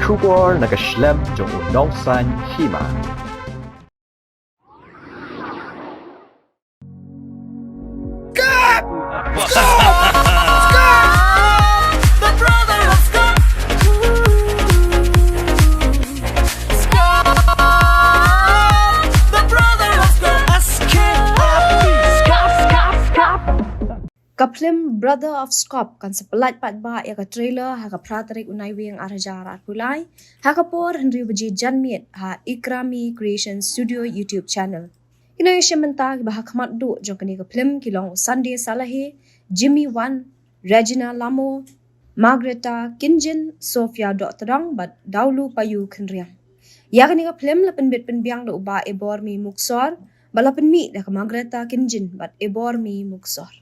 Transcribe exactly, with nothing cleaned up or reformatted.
Khubor na ka shlem jong u nongsan hima. Ka phlim Brother of Scop kan sa pyllait paidbah ïa ka trailer ha ka phra tarik u Naiwieng ar hajar arphew lai, ha ka por hynriew baje janmiet ha Ikrami Creation Studio YouTube channel. Kine ki shim bynta kiba ha khmat duh jong kane ka phlim ki long u Sunday Salahi, Jimmy Wan, Regina Lamo, Margareta Kynjin, Sophia Dohtdong bad Daulu Payu Khynriang. Ïa kane ka phlim la pynbit pynbiang da u Bah Ebormi Muksor bad la pynmih da ka Margareta Kynjin bad Ebormi Muksor.